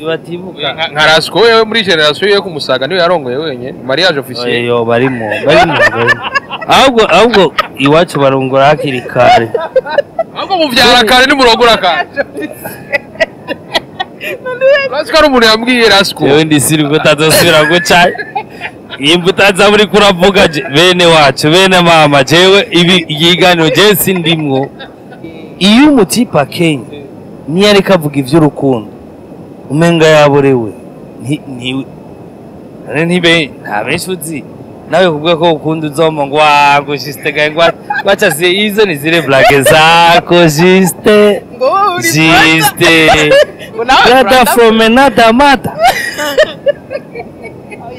Batibuka. Nka Rasco wewe, muri génération yo kumusaga, niwe yarongoye wenyene mariage officiel. Oyo, barimo barimo barimo. Ahubwo iwacu barongora hakiri kare. Ahubwo muvyara kare nimurongora kare. Rasco ari umuntu yambwiye, Rasco. Jewe ndi siri ko utazosubira guca imba utaza muri kuravuga bene wacu, bene mama. Jewe ibi ikiganiro jewe sindimwo. Iyo umutipe akenye, niyo ariko avuga ivy'urukundo, umenga yaborewe. Ntibe nta benshi uzi nawe kuvuga ko ukunda uzoma ngo wangu juste gahe ngo wacha si izo ni zile blague zako juste. Ngo wowe uri Juste. Ngo nawe Brother from another mother.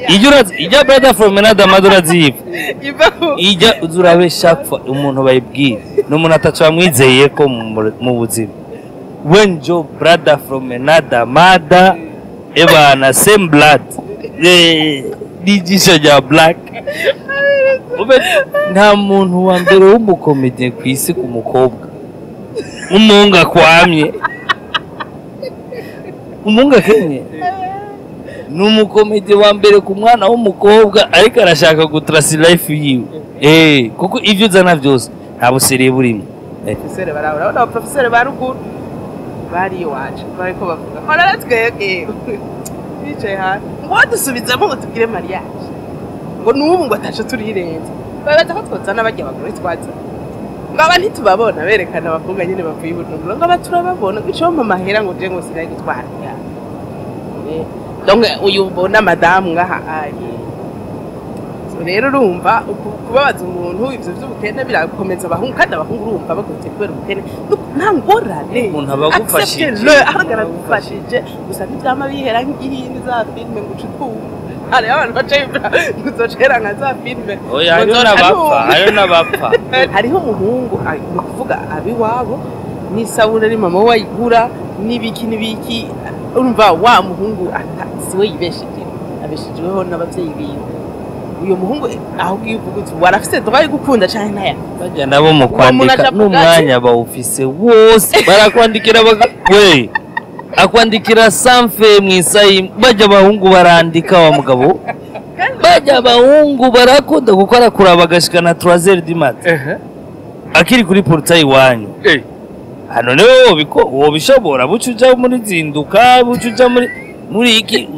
Ijya urazi ijya brother from another mother, uraziva? Ivaho. Ijya uza urabe chaque umuntu bayibwira ni umuntu ataco bamwizeye ko mu buzima wenjo brother from another mother, ebana, same blood. N'ijisho rya black. Ube nta muntu wa mbere w'umukomediye ku isi ku mukobwa umuhungu akwamye, umuhungu akenye ni umukomedi wa mbere ku mwana w'umukobwa, ariko arashaka gutrasi life yiwe, kuko ivyo uzana byose nta buseriye burimo. Profeseri barabura, urabona abaprofeseri ba ruguru bari iwacu bariko bavuga hora twebwe bicaye hasi ngo badusubizamo ngo tugire mariage, ngo n'ubu ngo ataco turirenza, babaza ko twozana barya abagore twaza, ngo aba ntitubabona, berekana abakobwa nyene bavuye i Bujumbura, ngo aba turababona, ngo ico mpa mahera ngo je ngo sinari gutwara. Donc uyu ubona madamu ngaha aye. So rero urumva kubabaza umuntu ivyo vy'ubukene birakomeza abahungu, kandi abahungu urumva bagutse kubera ubukene. Nta ngorane. Umuntu aba agufashije. Accepte-le, ahubwo aragufashije gusa ntivyama bihera nk'igihindi za filime ngo uce utwumva hariho abantu baca bibwira ngo uzocera nka za filime. Oya, ngo hariho uzoca n'abapfa. numva. Hariho n'abapfa. Hariho umuhungu ni ukuvuga abiwabo n'isabune ni mama we ayigura n'ibiki n'ibiki. Urumva wa muhungu si we yibesheje, abeshejweho n'abavyeyi biwe. Uyo muhungu aho ugiye uvuga uti warafise droit yo gukunda canke ntaya. Bajya nabo mu Uwo muntu kwandika aca avuga n'umwanya bawufise wose, barakwandikira we akwandikira sanfe mu isayi. Bajya abahungu barandika wa mugabo, bajya abahungu barakunda gukora kuraba bagashika na 3h du matin akiri kuri portail iwanyu. Hano niwe wobishobora buca uja muri zinduka, buca uja muri iki,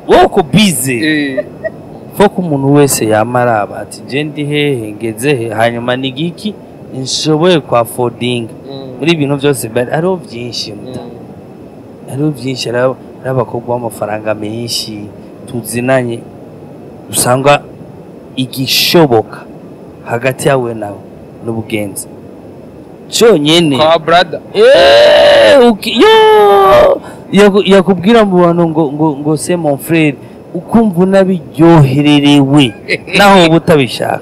wowe uko bize. Faut ko umuntu wese yama araba ati je ndi hehe, ngeze he, hanyuma ni igiki nshoboye kwa affordinga muri ibintu byose. Bari hariho byinshi muta, hariho byinshi, hariho abakobwa b'amafaranga menshi tuzinanye, usanga igishoboka hagati yawe nawe n'ubugenzi cyonyine. Kwa brother. Yo yakubwira mu bantu ngo c'est mon frère, ukumva unabiryohererewe naho uba utabishaka,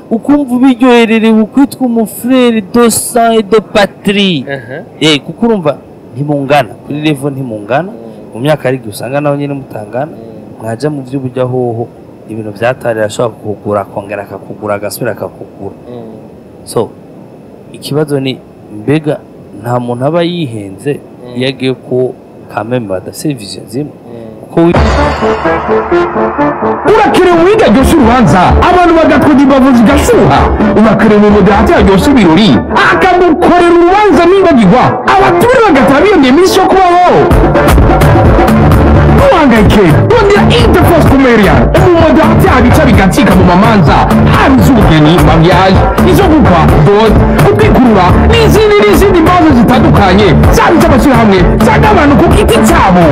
ukumva ubiryohererewe ukwitwa umufrère de sang et de patrie. Kuko urumva ntimungana kuri level, ntimungana mu myaka, ariko usanga naho nyine mutangana, mwaja mu by'uburyo hoho ibintu byatari ashobora kukugura, akongera akakugura, agasubira akakugura. So ikibazo ni mbega nta muntu aba yihenze iyo agiye ko kameme badafite vision zimwe, kuko Urakerewe uwiga aryoshya urubanza, abantu bagatwega imbavu zigashuha. Urakerewe umudahati aryoshya ibirori, akagukorera urubanza nibagirwa, abatumire bagataha biyongera iminsi yo kubaho. Ntuhangayike, rondera Interforce Comedian, umumodahati abica bigatsika mu mamanza, haba iz'ubugeni, mariage, izo gukwa, dot, gutwikurura n'izindi n'izindi manza zitandukanye, zaba iz'amashyirahamwe cyangwa abantu ku giti cyabo.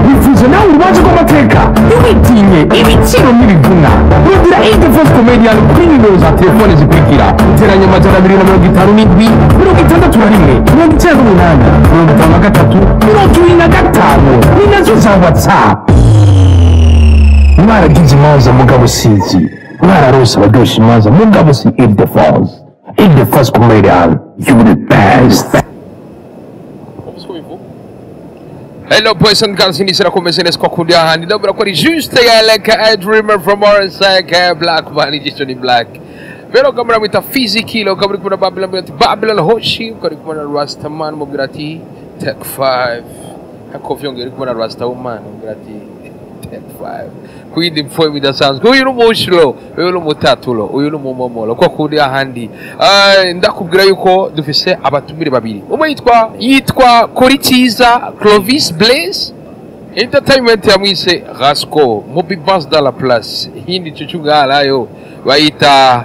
Wifuza nawe urubanza rw'amateka? Ntiwitinye, ibiciro ntibivuna. Rondera Interforce Comedian kuri nimero za telefone zikurikira: teranya 257 61 98 53 75, ni nazo za WhatsApp. Mwaragize imanza mugabo sizi, mwararose abaryoshya imanza mugabo si Ildefonse. Ildefonse Comedian, you the best. Hello boys and girls, ini sirakomeze neza kwa kundi ahandi ndabura ko ari juste ya like a dreamer from RSK Black man, ijisho ni black. Vero kamera mwita Physical, ukaba uri kumwe na Babylon, mubwira ati Babylon Hoshi, ukaba uri kumwe na Rastaman, mubwira ati Take 5. Ako vyongera uri kubona Rasta Woman umbwira ati 10-5 kuyindi mfo bidasanzwe. Uyu ni umushiro, uyu ni umutatulo, uyu ni umumomolo kwa kundi ahandi. Ndakubwira yuko dufise abatumire babiri, umwe yitwa Koritiza Clovis Blaise Entertainment, yamwise Rasco Mobi Bus dans la place. Hindi cucu ngalayo bayita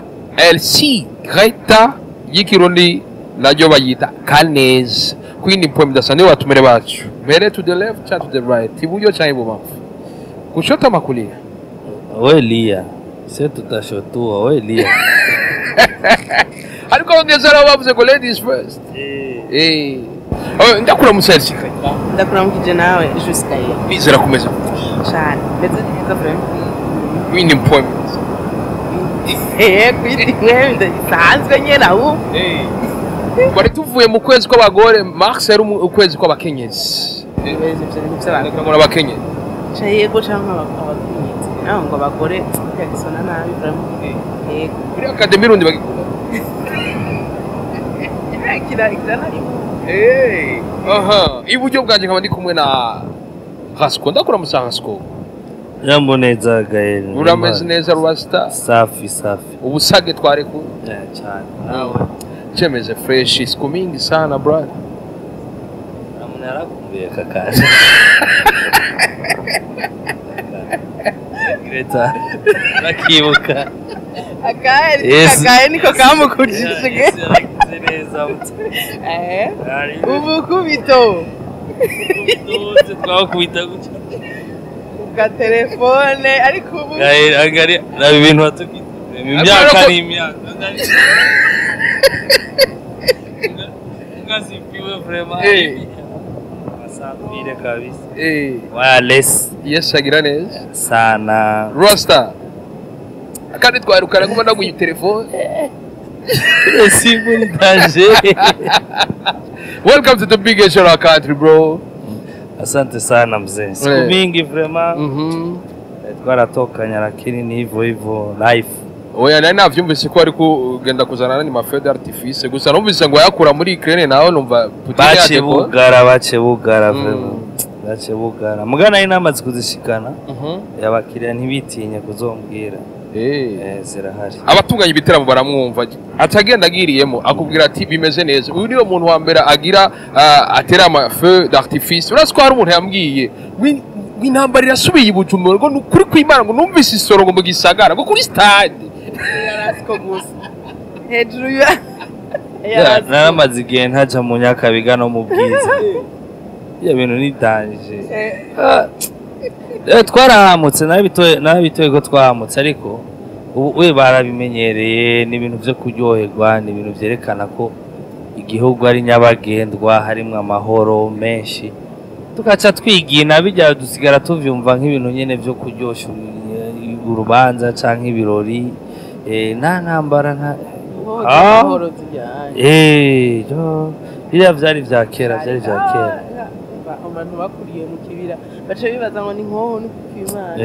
LC Greta y'ikirundi naryo bayita Kanez. Kwindi mpoem bidasanzwe, watumire bacu mbere to the left cyangwa to the right, iburyo cyangwa ibubamfu, kushoto ama kulia? We lia, se tutashotua, we lia. Ariko abongereza nabo bavuze ngo ladies first. Ndakuramutsa LC Greta. Ndakuramukije nawe Juscaye. Nizera kumeza Cyane, meze neza vraiment. Kwindi mpoem. Kwindi mwembe bisanzwe nyene aho. Twari tuvuye mu kwezi kw'abagore, mars yari ukwezi kw'abakenyezi. Ibyo bintu by'abantu. Ndagira ngo n'abakenyezi. Yego, canke abakenyezi naho ngo abagore yagisona nabi vraiment, yego. Muri académie Rundi bagikunda. Kira kira nari. Aha, iburyo bwanjye nkaba ndi kumwe na Rasco. Ndakuramutsa Rasco. Jambo neza Gael. Urameze neza Rasta? Safi safi. Ubusage twareku. Cyane. Nawe? Chemeze fresh, siku mingi sana brother. Namuna yarakumbuye kakaje. Greta. Bakibuka. Akahe? Yes. Akahe niko kamukujije. Yes, yaragize neza. Ubukubito. Tuzi twakubita gutya. Bwa telefone ariko ubu Gael angari na ibintu watugize. Imyaka ni imyaka. Ngasifiwe vraiment. Asafire kabisa. Wireless. Yes, agira neza. Sana. Rasta. Kandi twarukana kuba ndaguye telefone. Simu ni danger. Welcome to the biggest show in our country, bro. Asante sana mzee. Siku mingi vraiment. Twaratokanye lakini ni hivyo hivyo life. Oya, nari navyumvise ko ari kugenda kuzana ni ma feux d'artifice, gusa numvise ngo yakura muri Ukraine, nawe numva Putin Bace yaje ko bugara, bace bugara vraiment. Bace bugara. Mugana nari namaze kuzishikana. Abakiriya ntibitinye kuzombwira. Zirahari. Abatunganya ibiteramo baramwumva, atagenda agiriyemo akubwira ati bimeze neza. Uyu niwe muntu wa mbere agira atera ama feu d'artifice. Urazi ko hari umuntu yambwiye ngo intambara irasubiye i Bujumbura, ngo ni ukuri kw'Imana, ngo numvise isoro ngo mu gisagara, ngo kuri stade. Yarasiko gusa hejuru ya Naramaze igihe ntaja mu Nyakabiga no mu Bwiza. Ibyo bintu ni danger. Twarahamutse, narabitoye ko twahamutse, ariko ubu we barabimenyereye. Ni ibintu vyo kuryoherwa, ni ibintu vyerekana ko igihugu ari nyabagendwa, harimwo amahoro menshi, tugaca twigina bijya dusigara tuvyumva nk'ibintu nyene vyo kuryosha urubanza canke ibirori. Nta ntambara, nta amahoro zijyanye. Yo, biriya vyari vya kera, vyari vya kera. Abantu bakuriye mu kibira baca bibaza ngo ni nkoho no kwimana.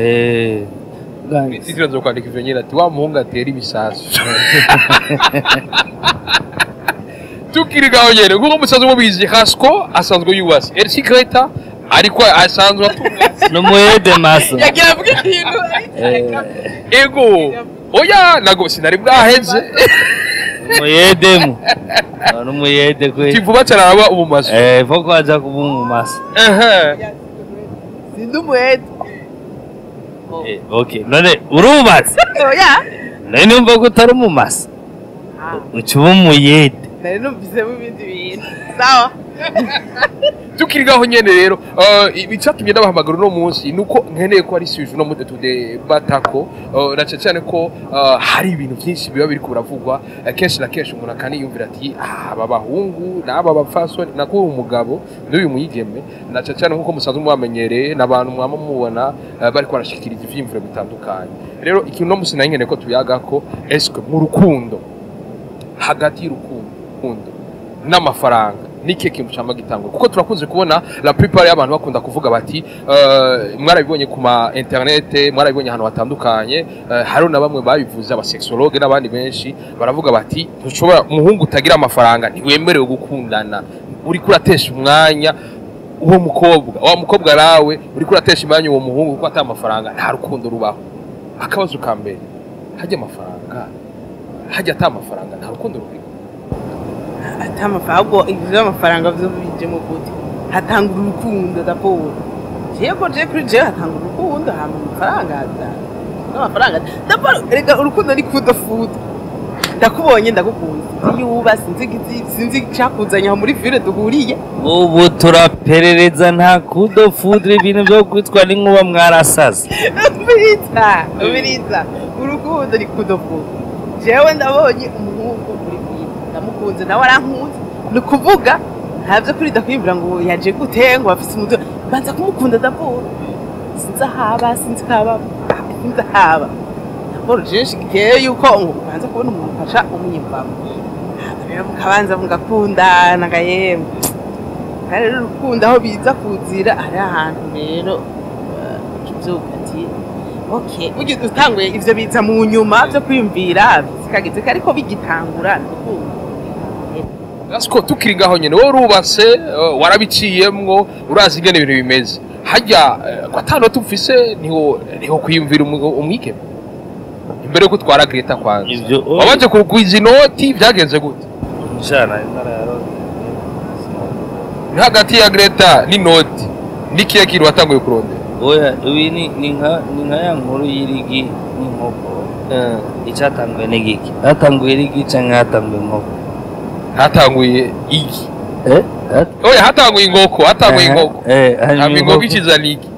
Titiro zo kwandika ivyo nyine ati wa muhungu atera ibisasu. Tukiri gaho nyene, kuko musanzwe mubizi, Rasco asanzwe yubatse, Elsie Greta ariko asanzwe atunga. N'umuyede maso. Yagira avuga ikintu. Ego, oya, nago sinari bwaheze. Umuyedemu n'umuyede kwe. Kivuba cyane araba ubumaso. Voko aja kuba umumaso. Sindi umuhete. Okay, none urubatse? Oya. Nari numva ko utari umumasa, uca uba umuyede. Nari numvisemo ibindi bintu, sawa. Tukiri gaho nyene rero, icatumye ndabahamagara uno munsi nuko nkeneye ko ari sujet no mude tudebatako, na cyane cyane ko hari ibintu byinshi biba biriko biravugwa. Kenshi na kenshi umuntu akaniyumvira ati ah, aba bahungu n'aba bapfasoni, nako uyu mugabo n'uyu mwigeme, na cyane cyane nkuko musanzwe mubamenyereye n'abantu mwama mubona bariko barashikiriza ivyiyumviro bitandukanye. Rero ikintu no musi nari nkeneye ko tuyagako, eske mu rukundo, hagati y'urukundo n'amafaranga, nike kintu cama gitangwa? Kuko turakunze kubona la plupart y'abantu bakunda kuvuga bati mwarabibonye ku ma internet, mwarabibonye ahantu hatandukanye, hari na bamwe babivuze, abasexologue n'abandi benshi baravuga bati ntushobora, umuhungu utagira amafaranga ntiwemerewe gukundana, uriko uratesha umwanya. Uwo mukobwa, wa mukobwa nawe uriko uratesha imyanya uwo muhungu kuko ata amafaranga, nta rukundo rubaho. Akabazo ka mbere, hajya amafaranga, hajya ata amafaranga, nta rukundo ruriho? Ata amafaranga, ahubwo ivyo amafaranga vyo bijemo gute? Hatanga urukundo d'abord. Yego, je kuri jewe hatanga urukundo, hama amafaranga aza. Amafaranga d'abord, rega urukundo ni coup de foudre. Ndakubonye, ndagukunze, sinzi yuba, sinzi sinzi icakuzanye aho muri ville duhuriye. Ubu turaperereza, nta coup de foudre, ibintu byo kwitwa n'inkuba, mwarasaze. Umviriza, umviriza, urukundo ni coup de foudre. Jewe ndabonye umuhungu muri ville, ndamukunze, nawe arankunze. Ni ukuvuga ntabyo kuri ndakwiyumvira ngo yaje gute, ngo afise umutu. Banza kumukunda d'abord. Sinzi ahaba, sinzi kaba, sinzi ahaba. D'abord jewe nshigikiye yuko ngo ubanza kubona umuntu ukaca umwiyumvamo, hama rero mukabanza mugakundana ngayemwe. Kandi rero urukundo aho biza kuzira ari ahantu rero uca uvyuka ati okay, burya utanguye ivyo biza mu nyuma vyo kwiyumvira zikageze, ariko bigitangura ni urukundo. Rasiko, tukiri ngaho nyene, wowe urubatse, warabiciyemwo, urazi ingene ibintu bimeze. Hajya ko ata noti ufise, niho kwiyumvira umwigeme imbere yuko utwara Greta kwanza? Ivyo Wabanje kugwiza inoti, byagenze gute? Njana narayaronse. Ni hagati ya Greta n'inoti, n'ikihe kintu watanguye kurondera? Oya, ibi ni nka ya nkuru y'irigi n'inkoko. Icyatanguye ni giki? Hatanguye irigi canke hatanguye inkoko? Hatanguye igi. Eh? Oya, hatanguye inkoko, hatanguye inkoko. Hanyuma hama inkoko ikizana igi.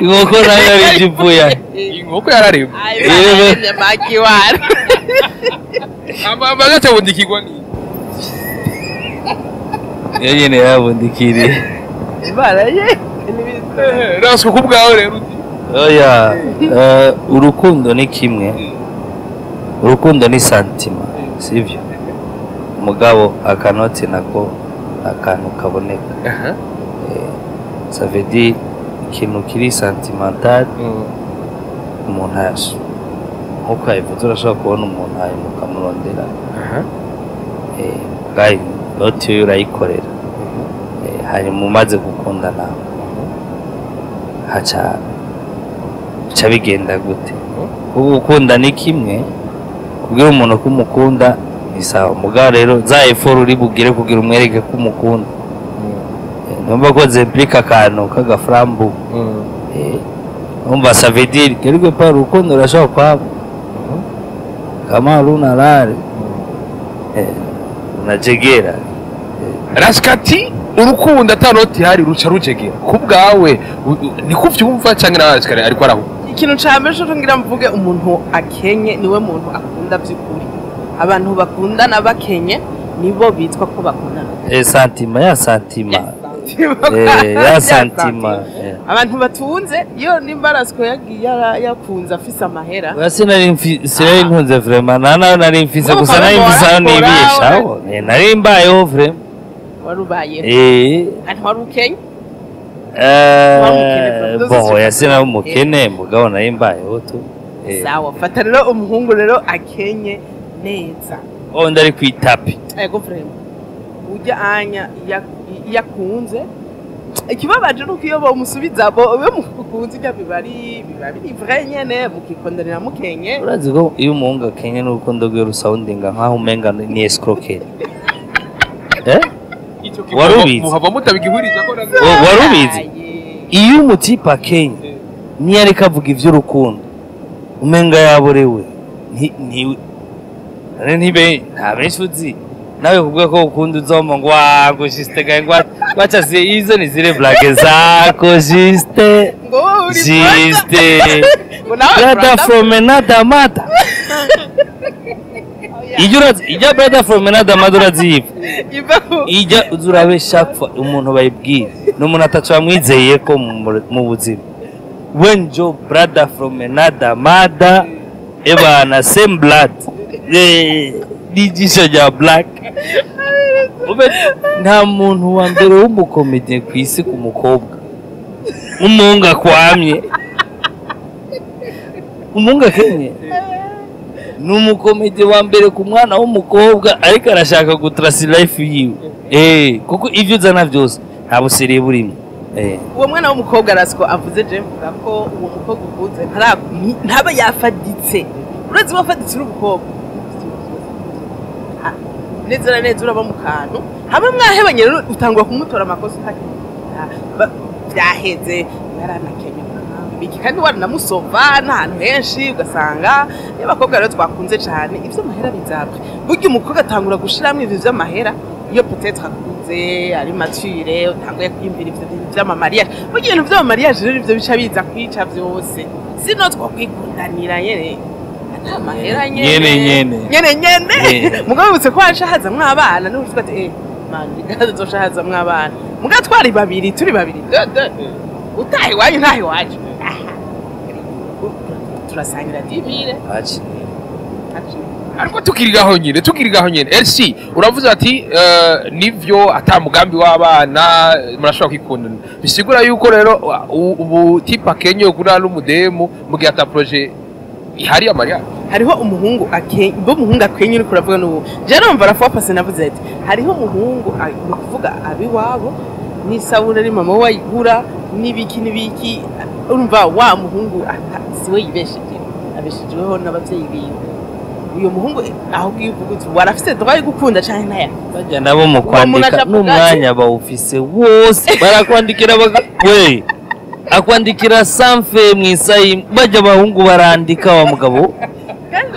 Inkoko nayo yari ivuye. Inkoko yararemwe. Maki wara. Ama gacabundikirwa ni Iyo nyene yabundikiriye. Baraye. Rasiko, ku bwawe rero uti? Oya, urukundo ni kimwe, urukundo ni sentiment, sivyo? Mugabo akanoti nako akantu kaboneka. Ça veut dire ikintu kiri sentimental, umuntu nkuko yabivuze, urashobora kubona umuntu hanyuma ukamurondera, bwayo inoti yo urayikorera. Hanyuma umaze gukundana haca bica bigenda gute? Kuko gukunda ni kimwe, kubwira umuntu ko umukunda ni sawa, mugabo rero za effort uri bugire kugira umwereke ko umukunda, numva ko zimplika akantu k'agaframbu. Umva, ça veut dire quelque part urukundo rurashobora kwaba kama runa rare, unajegera. Rasikati, urukundo ata noti ihari ruca rujegera. Ku bwawe niko uvyumva canke nawe Rasikari ariko arahu? Ikintu ca mbere co ngira mvuge, umuntu akenye niwe muntu akunda vy'ukuri. Abantu bakundana bakenye nibo bitwa ko bakundana. Sentiment ya sentiment, ya sentiment. Abantu batunze, iyo nimba Rasiko yagiye yakunze afise amahera. Oya, sinari ntunze vraiment, nta nayo nari mfise. Ngo Gusa nari mfise aho warakora, nibeshaho. Nari mbayeho vraiment. Wari ubayeho? Eh. Kandi wari ukenye? Wari umukene, vraiment. Bon, oya, sinari umukene, mugabo nari mbayeho tu. Sawa, fata rero umuhungu rero akenye neza. Oh, ndari kwitapi. Ego vraiment, ujya anya iyo akunze, ikibabaje nuko iyo bamusubiza bo, iyo mukunze ujya biba biri vrai nyene, mukikondanira mukenye. Urazi ko iyo umuhungu akenye n'urukundo rwe rusoundinga nkaho umenga ni escroquerie, eh? Ico Wari ubizi? Muhava mutabigihuriza ko na Wari ubizi? Aye. Iyo umutipe akenye niyo ariko avuga ivy'urukundo umenga yaborewe. Ntibe nta benshi uzi nawe kuvuga ko ukunda uzoma ngo wangu Juste gahe ngo wacha izo ni zile blague zako, Juste. Ngo wowe uri Juste ngo nawe brother from another mother. Ijya urazi ijya brother from another mother, uraziva? Ivaho. Ijya uza urabe shapfa umuntu bayibwira ni umuntu atacu bamwizeye ko mu buzima wenjo brother from another mother, ebana same blood, n'ijisho rya black. Ube nta muntu wa mbere w'umukomediye ku isi ku mukobwa umuhungu akwamye, umuhungu akenye. Ni umukomedi wa mbere ku mwana w'umukobwa ariko arashaka gutrasi life yiwe, kuko ivyo uzana vyose nta buseriye burimo. Uwo mwana w'umukobwa Rasco avuze, je mvuga ko uwo mukobwa uvuze ntaba yafaditse. Urazi wafaditse uri umukobwa neza na neza, uraba mu kantu hamwe mwahebanye, rero utangura kumutora amakosa byaheze, yaranakenye biki, kandi waranamusova n'ahantu henshi. Ugasanga iyo abakobwa rero twakunze cyane ivy'amahera bizapfa. Burya umukobwa atangura gushiramwo ivyo vy'amahera iyo peut-être akuze, ari mature, utanguye kwiyumvira ivyo bintu vy'amamariage. Burya ibintu vy'amamariage rero ivyo bica biza kwica vyose. Sino twokwikundanira nyene ata mahera nyene. Nyene nyene. Nyene nyene. Mugabo wibutse ko haca hazamwo abana, niho uvuga ati man, hazosha hazamwo abana. Mugabo twari babiri, turi babiri, deux deux, utaha iwanyu ntaha iwacu. Aha. Turasangira 10 000. Aci. Ariko tukiri gaho nyine, LC uravuze ati nivyo ata mugambi w'abana murashobora kwikundana, bisigura yuko rero ubu type akenye kurara n'umudemu mu gihe ata projet ihari ya mariage? Hariho umuhungu akenye, bo umuhungu akenye uriko uravuga n'ubu, je numva rafuwa pase navuze ati hariho umuhungu ni ukuvuga abiwabo n'isabune ari mama we ayigura n'ibiki n'ibiki. Urumva wa muhungu siwe yibesheje, abeshejweho n'abavyeyi biwe. Uyo muhungu aho ugiye uvuga uti warafise droit yo gukunda canke ntaya. Bajya nabo mu Uwo muntu kwandika aca avuga n'umwanya bawufise wose, barakwandikira we akwandikira sanfe mw'isayi. Bajya abahungu barandika wa mugabo,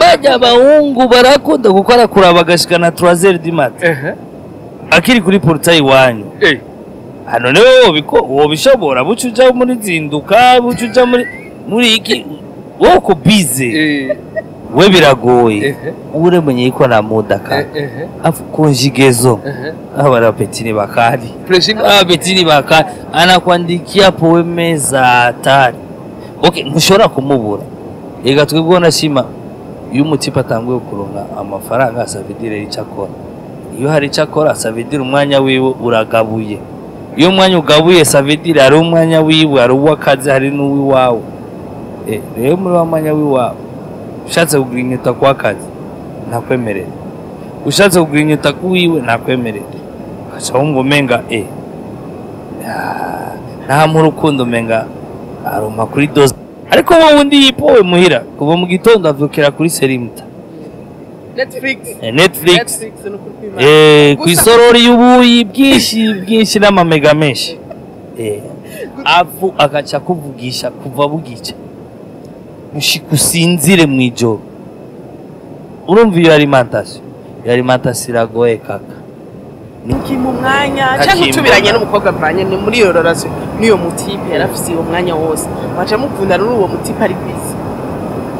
bajya abahungu barakunda gukora kuraba bagashika na 3h du matin akiri kuri portail iwanyu. Hano niwe wobiko wobishobora, buca uja muri zinduka, buca uja muri iki, wowe uko bize we biragoye. Uremenye yuko na mudaka afu conjugaison. Aba bapetini bakali. Pressing. Abapetini bakali, anakuandikia poème za hatari. Okay, ntushobora kumubura. Reka twebwe nashima iyo umutipe atanguye kuronka amafaranga, ça veut dire icyo akora. Iyo hari icyo akora, ça veut dire umwanya wiwe uragabuye. Iyo umwanya ugabuye, ça veut dire hari umwanya wiwe, hari uw'akazi, hari n'uw'iwawe. Rero muri wa mwanya w'iwawe, ushatse kugira inyota kw'akazi ntakwemerera, ushatse kugira inyota kuwiwe ntakwemerera, ugaca wumva umenga nta mu rukundo, umenga aruma kuri doze. Ariko wowe undi yipowe muhira kuva mu gitondo avyukira kuri serimta. Netflix. Netflix. Netflix ni ukuri kw'Imana. Kw'isorori y'ubuyi bwinshi bwinshi n'amamega menshi, avu agaca kuvugisha kuva bugica gushika usinzire mw'ijoro. Urumva iyo alimentation, iyo alimentation iragoye kaka. Ntukimu umwanya cyangwa Ntakimbona. Utubiranye n'umukobwa avanye ni muri iyo relation n'uyo mutipe yarafise uwo mwanya wose, waca mukundana n'uwo mutipe ari busy,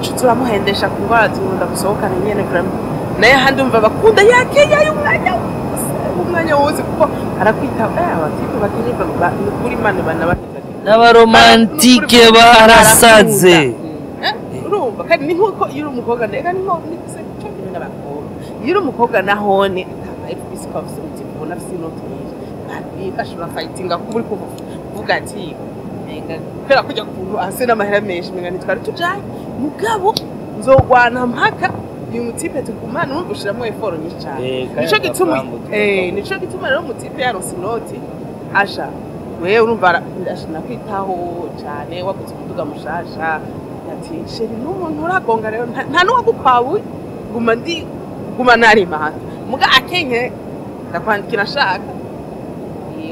nshuti uramuhendesha ku ndwara zikunda gusohokana nyene vraiment. Naye ahandi umva bakunda yakeya y'umwanya wose, umwanya wose, kuko arakwita abatipe bakenye ni ukuri Imana banabaheza. N'abaromantike barasaze. Urumva kandi ni nkuko iyo uri umukobwa ndeka ni nko ni se cyo kimwe n'abakobwa. Iyo uri umukobwa nahone atamaye ufise, ukaba ufise umutima ubona afise inoti nyinshi, ashobora fightinga kuba uri kuvuga ati menga kubera kujya kuntu ahase n'amahera menshi, menga ntitwari tujanye, mugabo nzogwana mpaka uyu mutipe tugumane. Urumva ushiramwo effort nyinshi cyane. Nico gituma nico gituma rero umutipe yaronse inoti asha wewe urumva asha nakwitaho cyane, waguze umuduga mushasha, ati chéri n'umuntu uragonga rero nta n'uwagukwabuye, guma ndi guma narima muga akenye ndakwandikira nshaka.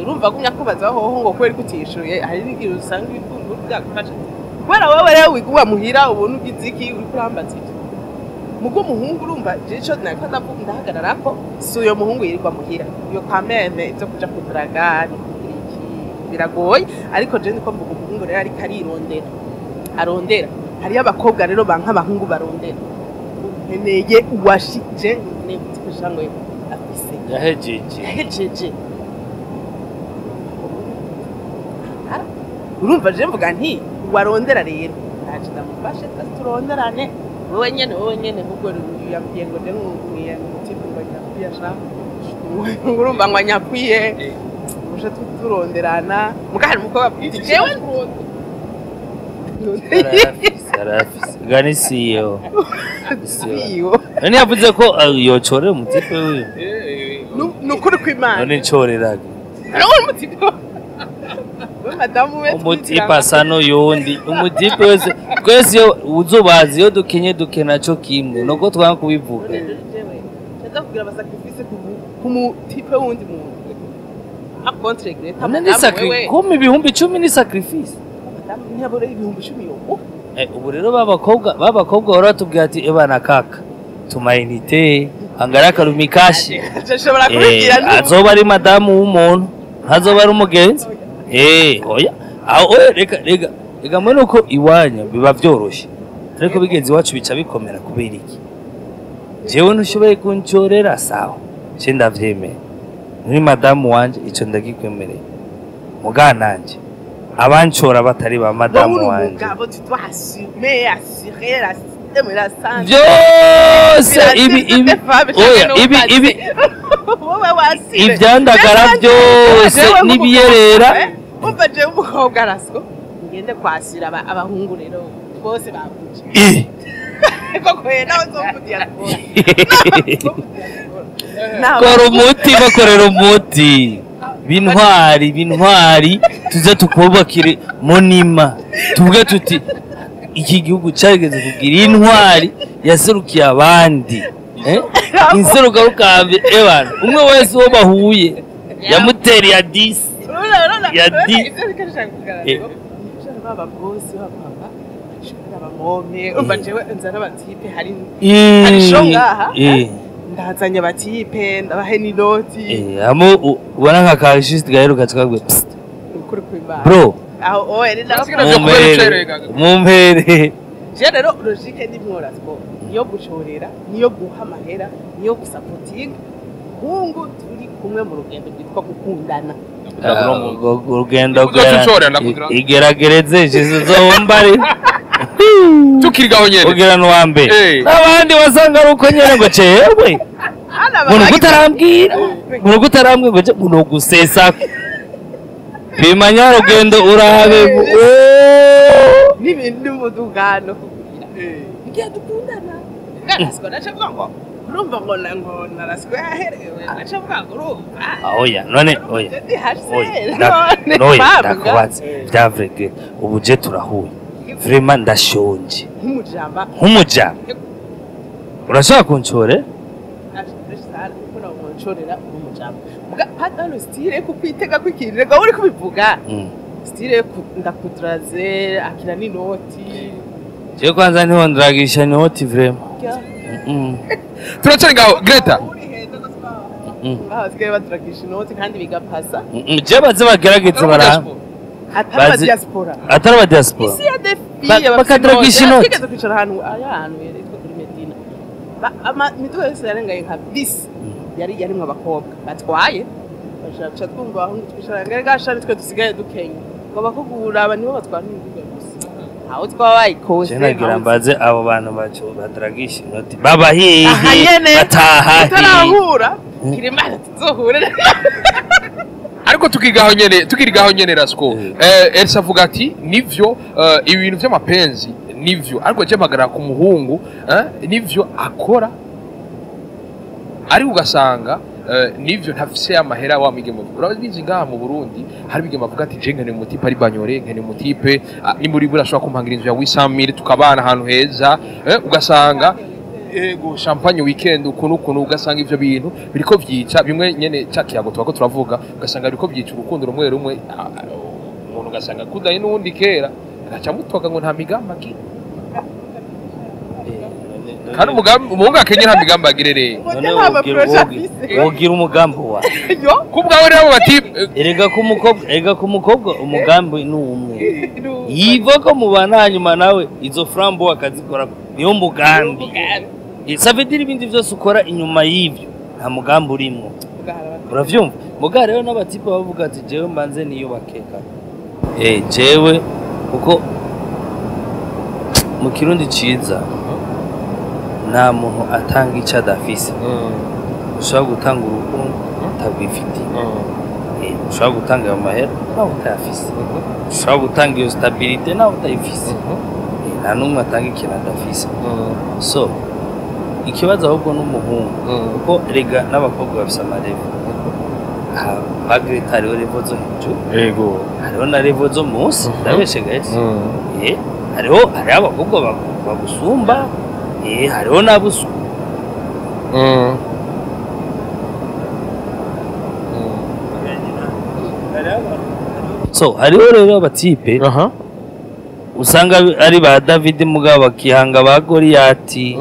Urumva agumya kubaza hoho ngo kubera ko utishuye. Hari n'igihe usanga ibitunguru byagufasha kubera wowe rero wiguma muhira ubona ugize iki, uriko urambaza iki. Mugo umuhungu urumva je ico nariko ndavuga ndahagararako, si uyo muhungu yirirwa muhira iyo kameme ivyo kuja kudaraga ni kugira iki biragoye. Ariko je ndiko mvuga umuhungu rero ariko arirondera, arondera. Hariyo abakobwa rero banka abahungu barondera. Nkeneye uwashije, nkeneye gutipesha ngo afise yahejeje. Yahejeje. Urumva je mvuga nti warondera rero ndaje ndamufashe twese turonderane. Wowe nyene, wowe nyene ahubwo yambwiye ngo nde nkwiye umutipe ngo nyakwiye ashaka, urumva ngo anyakwiye uje turonderana. Muga hari umukobwa avuga ati jewe Arayafise, arayafise. Gani siyo. Siyo. None yavuze ko yocorera umutipe wiwe. Ni ukuri kw'Imana. None ncoreraga. Nawe umutipe we madamu we Umutipe asa n'uyundi. Umutipe wese twese iyo uzubazi iyo dukenye dukena co kimwe nuko twanga kubivuga. Ndaza kugira abasacrifice ku mutipe wundi muntu. A contre Greta. None ni sacrifice kuma 10,000 ni sacrifice. Madamu ntiyabura 10,000 yo. Ubu rero babakobwa bahora batubwira ati ebana kaka tumayinite angara karumikashi. Nshobora kubibwira Azoba ari madamu w'umuntu ntazoba ari umugenzi. Oya aho oya reka reka reka mbone uko iwanyu biba vyoroshe ariko bigenzi iwacu bica bikomera kubera iki? Jewe ntushoboye kuncorera sawa ce ndavyemera muri madamu wanje ico ndagikwemereye mugananje abancora batari ba madamu wanje umugabo tu dois assumer assurer la système la santé. Byose ibi ibi oya ibi ibi wowe wasire ivyandagara byose n'ibiyerera. Umva jewe umukobwa Rasco ngende kwasira abahungu rero bose bavuje koko nawe uzovugira. Kora umuti bakorera umuti bintwari bintwari tuze tukubakire monima tuvuge tuti iki gihugu cyageze kugira intwari yaserukiye abandi inseruka rukambi ebana umwe wese uwo bahuye yamutereye ya 10 ya 10. Baba bose baba abamome umva jewe nzana abatipe hari show ngaha ndazanye abatipe ndabahe n'inoti amo ubona nka kashist gaheruka tukagwe ukuri kw'Imana bro aho oya ni mumpere je rero logique ni mworazwo niyo gucorera niyo guha amahera niyo gusapotinga hungu turi kumwe mu rugendo rwitwa gukundana. Urugendo igeragereze jizombari tukirigaho nyene kugira no mbere abandi wasanga ari uko nyene ngo cewe umuntu kutarambwira umuntu kutarambwira ngo uno gusesa bimanya rugendo urabe n'ibindi mudugano kugira ngiye dukundana Rasco naca mvuga ngo urumva ngo ngo na Rasco yaherewe naca mvuga ngo urumva oya none oya oya ndakubaza byavrege ubu je turahuye vraiment ndashonje nk'umujamba nk'umujamba urashaka kuncore nshorera umujamba muga patano style kukwitega kwikirire ga uri kubivuga style ndakudraze akira n'inoti je kwanza niho ndragisha inoti vraiment turacari ngaho Greta basigaye baturagisha inoti kandi bigapasa je baze bagerageze bara atari diaspora atari aba diaspora isi ya defi bakadragisha inoti twigeze kwicara ahantu ahantu yeretwa kuri Medina imiduga yose yarengaye nka bisi yari yarimwe abakobwa batwaye bashaka twumva aho twicara ngere gashari twe dusigaye dukenya ngo bakugura aba nibo batwara imiduga gusa aho twabayikose nagira mbaze abo bantu bacu badragisha inoti baba hehe bataha tutarahura kirimana tuzohure ariko tukigaho nyene tukirigaho nyene Rasco Elsa avuga ati nivyo ibintu by'amapenzi nivyo ariko je magara ku muhungu nivyo akora ari ugasanga nivyo ntafise amahera wa migemo urabizi ngaha mu Burundi hari bigemo avuga ati je nkene umutipe ari banyore nkene umutipe ni muri bura ashobora kumpangira inzu ya 800,000 tukabana ahantu heza ugasanga ego champagne weekend ukuntu ukuntu ugasanga ivyo bintu biriko vyica bimwe nyene ca kiyago twako turavuga ugasanga biriko vyica urukundo rumwe rumwe umuntu ugasanga kudaye n'uwundi kera agaca mutoka ngo nta migamba agira kandi umugambi umuhungu akenye nta migambi agire rero none wogira umugambi wa yo kubwawe rero bati erega ku mukobwa erega ku mukobwa umugambi ni umwe yiva ko mubana hanyuma nawe izo frambo akazikora niyo mugambi ça veut dire ibindi byose ukora inyuma y'ibyo nta mugambi urimo uravyumva muga rero n'abatipe bavuga ati jewe mbanze niyubakeka jewe kuko mu kirundi ciza nta muntu atanga icyo adafise ushobora gutanga urukundo utagwifitiye ushobora gutanga ayo mahera nawe utayafise ushobora gutanga iyo stabilite nawe utayifise Nta n'umwe atanga ikintu adafise. So ikibazo ahubwo n'umuhungu, kuko rega n'abakobwa bafise ama level. Magreta, hariho level zo hejuru, hariho na level zo munsi. Ndabeshe gahetse? Hariho abakobwa bagusumba, hariho n'abusu. So hariho rero aba type usanga ari ba David mugabo bakihanga ba Goliyati.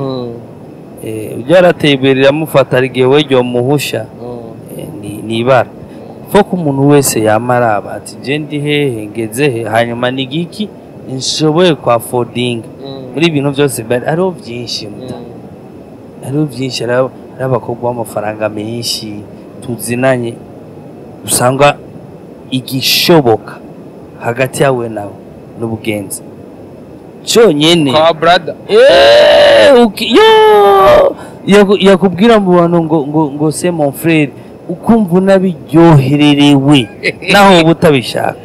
Ujya yarateye imbere iramufata, hari igihe we muhusha. Ni ibara fo ko umuntu wese yama araba ati: je ndi hehe, ngeze he, hanyuma ni giki nshoboye kwa affording muri ibintu byose. Bari hariho byinshi muta, hariho byinshi, hariho abakobwa b'amafaranga menshi tuzinanye, usanga igishoboka hagati yawe nawe n'ubugenzi cyonyine. Kwa brother. Yo yakubwira mu bantu ngo c'est mon frère, ukumva unabiryohererewe naho uba utabishaka,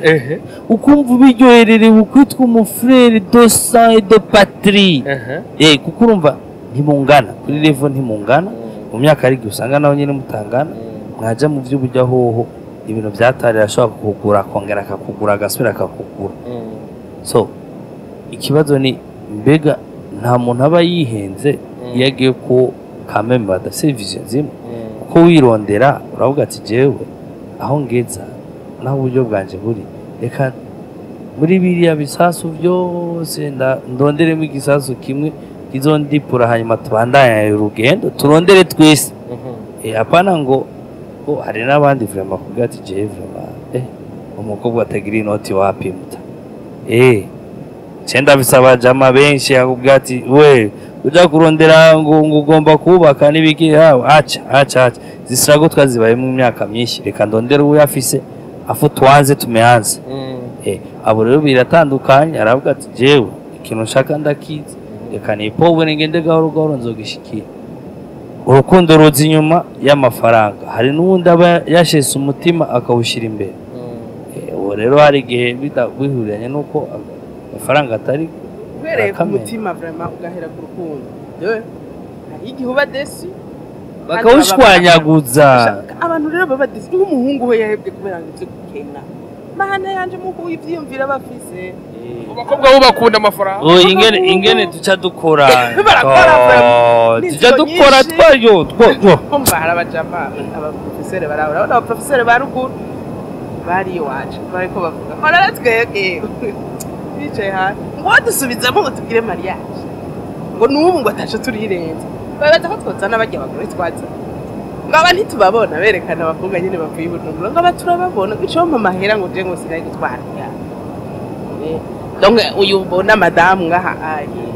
ukumva ubiryohererewe ukwitwa umu frère de sang et de patrie. Kuko urumva ntimungana kuri level, ntimungana mu myaka, ariko usanga naho nyine mutangana. Mwaja mu by'uburyo hoho ibintu byatari, ashobora kukugura, akongera akakugura, agasubira akakugura. So ikibazo ni: mbega nta muntu aba yihenze iyo agiye ko kameme badafite vision zimwe? Kuko wirondera uravuga ati: jewe aho ngeza naho uburyo bwanje buri, reka muri biriya bisasu byose ndonderemo igisasu kimwe kizondipura, hanyuma tubandanye urugendo, turondere twese. Hapana ngo ko hari n'abandi vraiment kuvuga ati: jewe vraiment, umukobwa atagira inoti wapi muta. Cenda bisaba jama benshi akubwira ati: we uja kurondera ngo ugomba kubaka n'ibiki, hawe aca aca aca zisirago twazibayemo imyaka myinshi, reka ndondere uwo yafise afu twanze tumeanze. Abo rero biratandukanye, aravuga ati: jewe ikintu nshaka ndakizi, reka nipowe ngende gahoro gahoro nzogishikira. Urukundo ruza inyuma y'amafaranga. Hari n'uwundi aba yashese umutima akawushyira imbere. Uwo rero hari igihe bihuriranye n'uko amafaranga atari Uhereye ku Akamenya. mutima vraiment, ugahera ku rukundo. Yewe, hari igihe uba déçu. Bakawushwanyaguza. Abantu rero baba déçus, nk'umuhungu we yahebwe kubera ngo ibyo gukena, mana yanje, muhuye ivyiyumviro bafise. Abakobwa bo bakunda amafaranga. Oh, ingene tuca dukora. Barakora, Oh, n'inzego tuca dukora nyinshi. twayo two. Kumva hari abajama, abaprofeseri barabura, urabona abaprofeseri ba ruguru bari iwacu bariko bavuga ora twebwe bicaye hasi ngo badusubizamo ngo tugire mariage, ngo n'ubu ngo ataco turirenza, babaza ko twozana barya abagore twaza, ngo aba ntitubabona, berekana abakobwa nyene bavuye i Bujumbura, ngo aba turababona, ngo ico mpa amahera, ngo je ngo sinari gutwara. Donc uyu ubona madamu ngaha aye.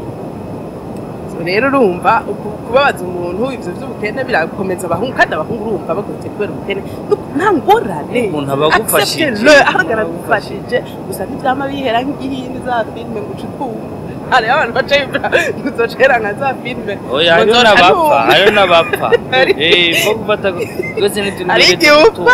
So rero urumva kubabaza umuntu ivyo vy'ubukene birakomeza abahungu, kandi abahungu urumva bagurutse kubera ubukene. Nta ngorane. Umuntu aba agufashije. Accepte-le, ahubwo aragufashije gusa ntivyama bihera nk'igihindi za film ngo uce utwumva, hariho abantu baca bibwira ngo uzocera nka za film. Oya, hariho ngo n'abapfa, nzoca. Hariho n'abapfa. Ko gufata twese ntituri Hari igihe upfa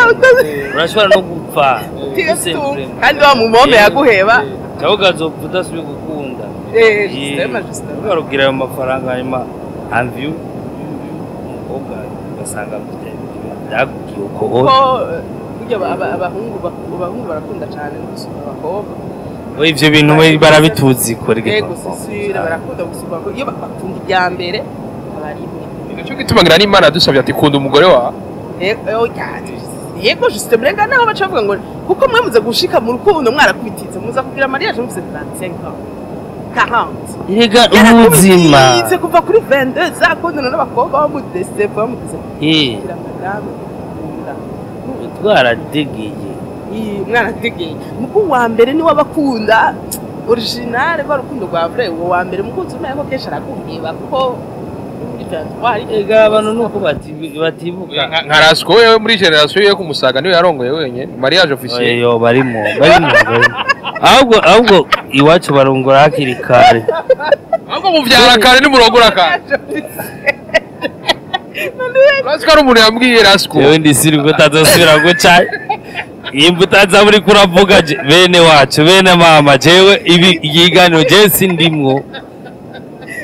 urashobora no gupfa. Utigatumva. Kandi wa mumome yaguheba. Cyangwa ukazopfa udasubiye gukunda. Justement, justement. Ukarubwira ayo mafaranga, hanyuma amvi umukobwa ugasanga byagugiye uko. Kuko burya abahungu barakunda cyane no gusumba abakobwa. Oya, ivyo bintu we barabituzi ko rege. Yego, c'est sûr, barakunda gusumba abakobwa. Iyo bakunda irya mbere aba ari imwe. Nicyo gituma ngira n'Imana yadusabye ati: kunda umugore wawe. Yego, justement, renga naho baca bavuga ngo kuko mwe muze gushika mu rukundo mwarakubititse, muza kugira mariage mufise 35 ans, 40. Erega ubuzima Yarakubititse kuva kuri 22, zakundana n'abakobwa bamudese bamudese kugira madamu ukunda. Twaradegiye. Iyi, umwana ategeye muko uwa mbere niwe abakunda original, rwa rukundo rwa vrai. Uwo wa mbere mukunzi unaye ko kenshi araguheba, kuko muri 23 hari Erega abantu nuko batibuka. Nka Rasco wewe muri génération ye kumusaga niwe yarongoye wenyene mariage officiel. Oyo barimo barimo barimo, ahubwo iwacu barongora hakiri kare. Ahubwo muvyara kare nimurongora kare. Rasco ari umuntu yambwiye Rasco. Jewe ndi siri ko utazosubira guca. Imbuta muri kuravuga bene wacu bene mama jewe ibi ikiganiro je sindimwo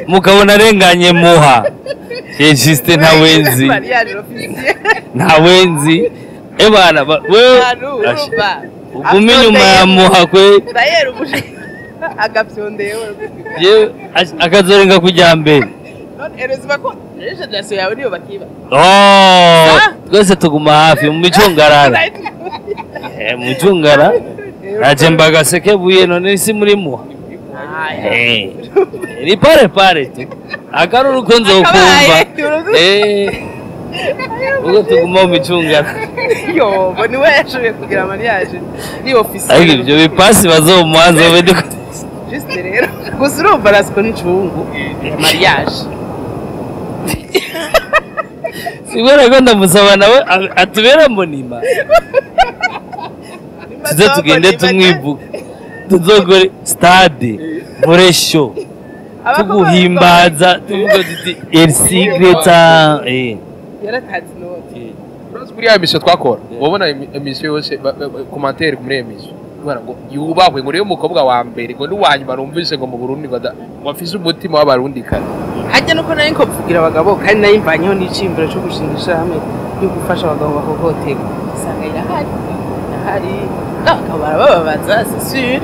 mukabona arenganye muha je juste ntawenzi Mariage officielle. Ntawenzi ebana wewe Urumva. Ugume inyuma ya muha kwe. Ndayera umushe agapyondeye Jewe akazorenga kujya mbere. None erezima ko generation yawe niyo bakiba. Oh, twese tuguma hafi mu micungarara. Mu micungara naje mbagaseke buye none si muri muha. Ni pare pare tu akaruru ko nzokumva. Ubwo tuguma mu micungara. Yo, bo niwe yashoboye kugira mariage ni officiel. Ariko ibyo bipasi bazomuha nzobe Juste rero gusa urumva rasiko n'incungu mariage. Sibera ko ndamusaba nawe atubera mbonima. Tuze tugende tumwibuka. Tuzogore stade muri show. Tuguhimbaza tuvuga tuti El Secret. Yaratazi noti. Urazi kuri ya emission twakora. Wabona emission yose commentaire muri emission. Kubera ngo yubahwe ngo niyo mukobwa wa mbere ngo n'uwanyuma numvise ngo mu Burundi ngo afise umutima w'abarundi kare. Hajya nuko nari nko kuvugira abagabo kandi nari mvanyeho n'icimbiro cyo gushinga ishirahamwe yo gufasha abagabo bahohoterwa. Usanga irahari. Irahari. Abagabo barababaza, c'est sûr.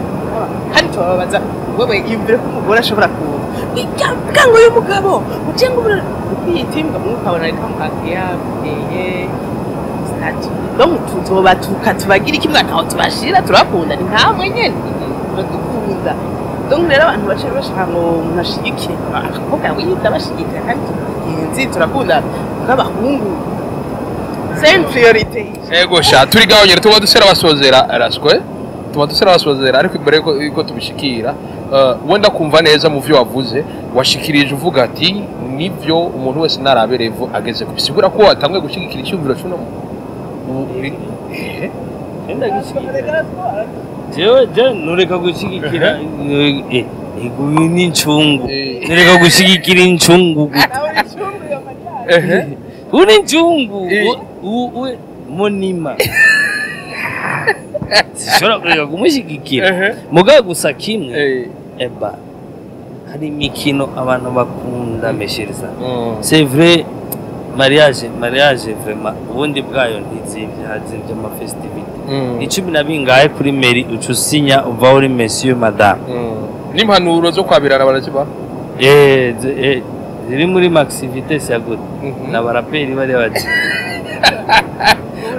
Kandi tubababaza wewe yumvire ko umugore ashobora kuba. Nijya ngo uyu mugabo uje ngo ukiyitimbwa mukabona ariko amuhakiya buteye. Donc tuzobatuka tubagira iki mwana aho tubashira turakunda ni nkamwe nyene turadukunda. Donc rero abantu bace bashaka ngo umuntu ashigikire abakobwa wiyita bashigikira kandi tugenzi turakunda nk'abahungu. C'est une priorité. Ego sha turi gaho nyene tuba dusera basozera raswe. Tuba dusera basozera ariko imbere yuko tubishikira wenda kumva neza mu vyo wavuze washikirije uvuga ati nivyo umuntu wese naraberevo ageze kubisigura ko watanguye gushigikira icyumviro cy'uno Jewe nureka gushigikira iguyu n'incungu. Nureka gushigikira incungu gute. Uri incungu monima. Sishobora kureka kumushigikira. Mugabo gusa kimwe eba hari imikino abantu bakunda meshereza. C'est vrai mariage vraiment ubundi bwayo ntizimvye hazimvye ama festivité. 12 kuri mairie uca usinya uva uri monsieur madame. N'impanuro zo kwabirana baraziba? Ziri muri maxivité ya gute. N'abaraperi bari bati.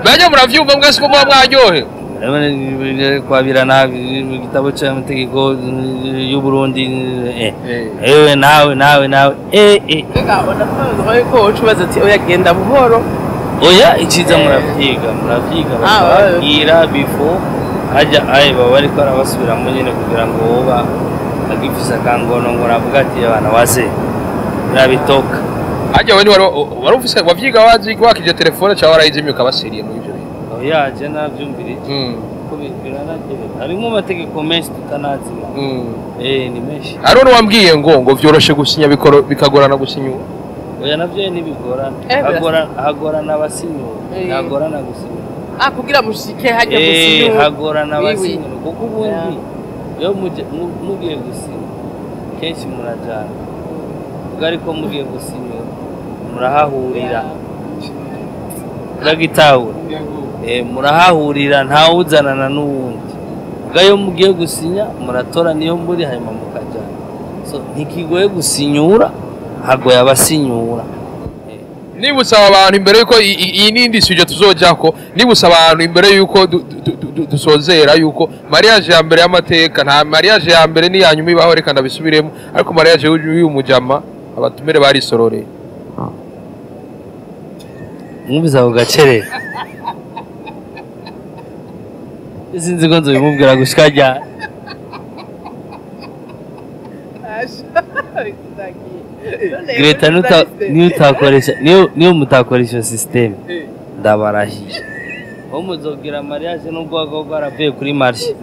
Bajya muravyumva mwese ko mwaryohe. Kwabirana mu gitabo cy'amategeko y'u Burundi ewe nawe Rega onafunze ko ucubaza ati oya genda buhoro. Oya ikiza muravyiga babwira before hajya aye baba bariko arabasubiramo nyene kugira ngo woba agifisa kangono ngo navuga ati abana wase birabitoka. Hajya we wari ufise wavyiga wazi wakije telefone cyawe warayizimye ukabaseriye muri ivyo bintu. Oya je navyumvirije ko biranagere harimo amategeko menshi tutanazima. Ni menshi. Hari wambwiye ngo vyoroshe gusinya bikagorana gusinyura. Oya navyo ntibigorana. Hagorana abasinyura, hagorana gusinyura. Kugira mushike hajya gusinyura. Hagorana abasinyura kuko ubundi iyo mugiye gusinya kenshi murajana. Ubwo ariko mugiye gusinyura murahahurira. Uragitahura. Murahahurira ntawuzanana n'uwundi. Ubwo iyo mugiye gusinya muratora niyo muri hanyuma mukajana. So ntikigoye gusinyura hagoye abasinyura. Nibutsa abantu imbere yuko iyi nindi suje tuzojako, nibutsa abantu imbere yuko dusozera yuko mariage ya mbere y'amateka nta mariage ya mbere ni yanyuma ibaho reka ndabisubiremo ariko mariage y'uyu mujama abatumire barisororeye. Mwumvise ako gacerere. Sinzi ko nzobimubwira gushika ryari. Greta niyo utakoresha niyo mutakoresha system ndabarahiye. Ho muzogira mariage nubwo bwo bwaravuye kuri marché.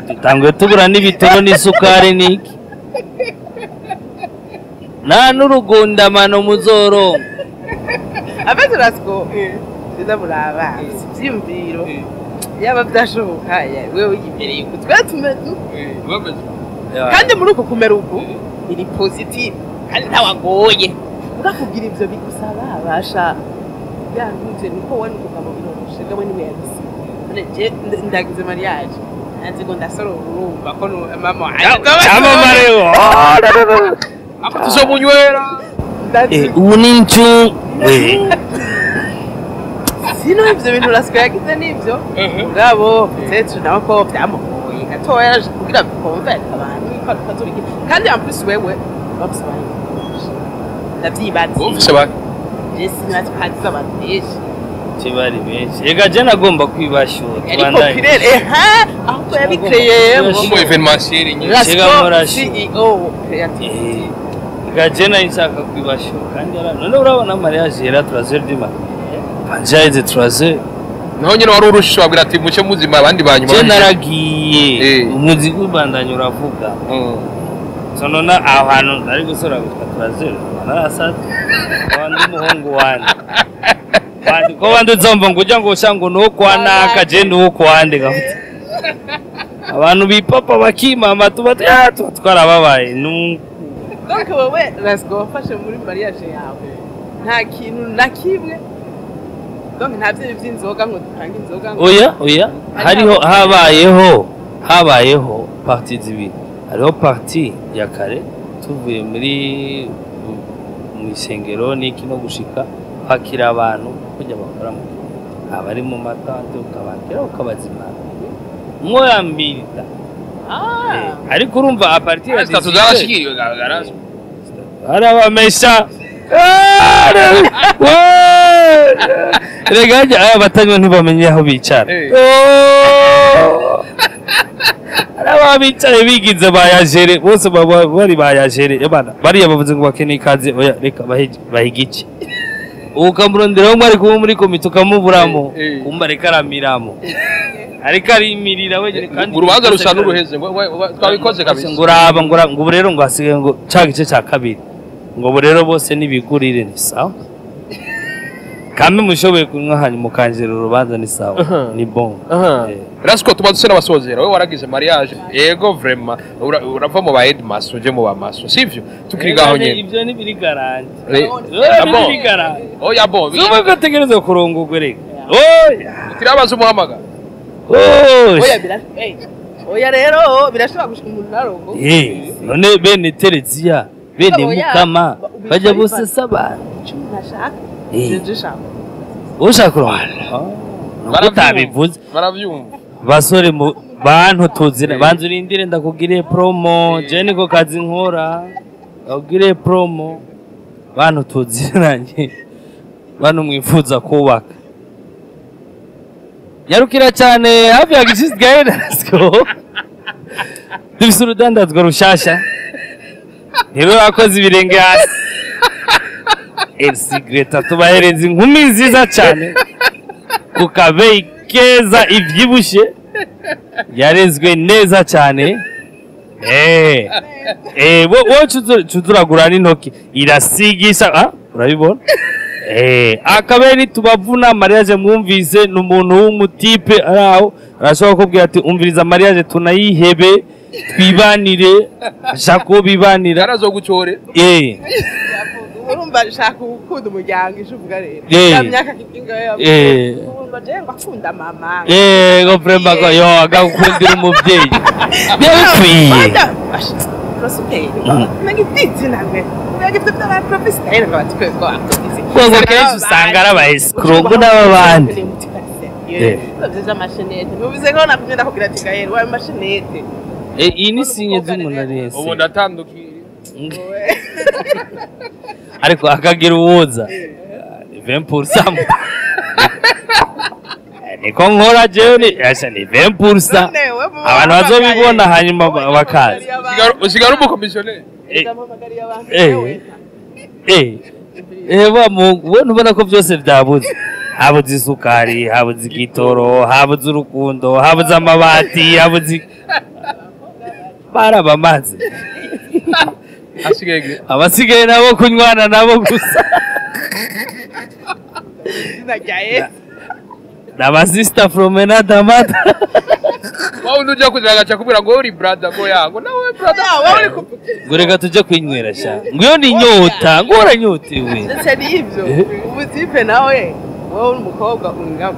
Dutanguye tugura n'ibitoro n'isukari niki. Nta n'urugundamano muzoronka. Abazi rasiko. Ndamuraba. Ivyiyumviro. Yaba byashoboka wewe yibereye uku twe tumeze kandi muri uko kumera uku biri positive kandi ntawagoye urakubwira ivyo bigusaba abasha yantuze niko we n'umugabo biroroshe we niwe yabise none je ndagize mariage nanze ngo ndasorora urumva ko mama Cyamamare ako tuzomunywera. Ubu ni incu sino ivyo bintu Rasco yagize nivyo mugabo peut-être nawe ko vyamugoye gatoya yaje kugira convaincre abantu ko atazobigira kandi en plus wewe bafise abantu ndavyibaza ufise bake je sinazi hagize abantu benshi bari benshi reka je nagomba kwibashura yari populaire eha ahubwo yabikreyemo umu événementiel nyine Chega Rasco murashi. CEO creativity Reka je nari nshaka kwibashura kandi none urabona mariage yera 3h du matin panje yaheze 3h naho nyine wari urusha wabwira ati muce muzima abandi banyuma je naragiye umuziki ubandanya uravuga so none aho hantu nari gusora gushika 3h narasaze wandi umuhungu wanje wandi ko wandi uzomva ngo ujya ngo usha ngo nuwo kwa naka je nuwo kwande gafuta abantu bipapa bakimama tuba twarababaye Donc wowe Rasco wafashe muri mariage yawe nta kintu na kimwe donc nta vyintu vy'inzoga ngo dutange inzoga ngo oya oya hariho habayeho parti zibiri hariho parti ya kare tuvuye muri mu isengero n'iki no gushika kwakira abantu kujya bakora mu abari mu matante ukabakira ukabazimana mwoyambirira ariko urumva a partir ya zitatu zarashikiriwe garasco arabamesha rega aya batanywa ntibamenye aho bicara araba bicaye bigize bayajere bose bari bayajere bariya bavuze ngo bakeneye ikaze oya reka bahe igice ukamuronderaho mwari kumwe muri komite ukamuburamo kumva reka aramiramo ariko arimirira wenyine kandi urubanza rusa n'uruheze twabikoze kabisa ngo uraba ngo ubu rero ngo hasigaye ngo ca gice ca kabiri ngo ubu rero bose nibigurire ni sawa kamwe mushoboye kunywa hanyuma mukanjira urubanza ni sawa ni bon. Rasco tuba duse n'abasozera wowe waragize mariage yego vraiment urava mu ba headmaster uje mu ba maso sivyo tukiri ngaho nyene ivyo ni biri garanti biri garanti oya bon zuba ko tegereza kurongorwa reka oya utirabaza umuhamagara oya oya rero birashobora gushika umuntu narongo none bene Tereziya bene Mukama bajya bose sabana icyo nashaka ushaka kurongora utabivuze barabyumva basore mu bantu tuzira banzu urindire ndakugiriye promo je niko kazi nkora ndakugiriye promo bantu tuziranye bantu mwifuza kubaka yarukira cyane hafi ya gishisigaye Rasco dufise urudandazwa rushasha ntirurakoze ibirenge hasi MC Greta tubahereza inkumi nziza cyane ku kabeyi keza ivyibushe yarezwe neza cyane wowe cuzuragura n'intoki irasigisha urabibona akabeni tubavuna mariage mwumvise ni umuntu w'umutipe ari aho arashobora kukubwira ati umviriza mariage tunayihebe twibanire ashaka uwo bibanira arazogucore urumva nshaka gukunda umuryango ije uvuga rero ya myaka kikinga urumva je ngo akunda mama ngo vraiment ko yo agakundira umuvyeyi byabikwiye ngo kenshi usanga ari aba escroc ngo n'ababandi iyi ni sinye z'umuntu arese ubu ndatandukiye ariko akagira uwuza 20% niko nkora jewe ni 20% abantu bazobibona hanyuma bakaza usigara umukomisiyoneri we ntubona ko byose byabuze habuze isukari habuze igitoro habuze urukundo habuze amabati habuze barabamaze abasigaye nabo kunywana nabo gusa Naba sister from another mother. Wowe undi ujya kugira agaca kubwira ngo uri brother, ngo yango nawe brother. Wowe uri ku Ngo reka tujye kwinywera sha, ngo iyo ni inyota, ngo uranyotewe. Ndetse n'ibyo ubutipe nawe, wowe uri umukobwa uri ngaho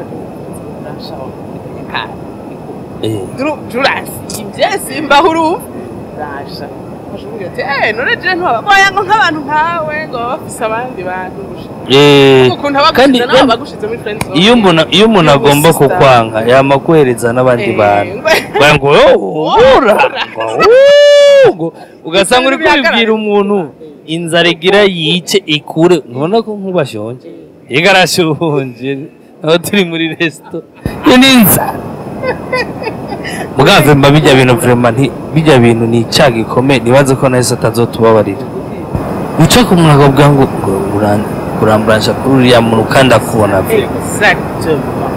urashaka. Turasi simba urumva rasha ashobora ati none je ntwaba oya, ngo nk'abantu nkawe ngo baba bafise abandi bantu ukuntu Kandi abagushize nawe bagushize muri friend zone. Iyo umuntu agomba Sister. Kukwanka yama kohereza n'abandi bantu ngo ura ngo ugasanga uri kubibwira umuntu inzara igira yice ikure, ntubona ko nk'ubashonje, yega arashonje aho turi muri resto, iyo ni inzara mugave mba bijya bintu vraiment nti bijya bintu ni icyaha gikomeye. Nibaze ko nahise atazotubabarira guca ku muntu akavuga ngo uramburansha kuri uriya muntu kandi akubona ve. Exactement,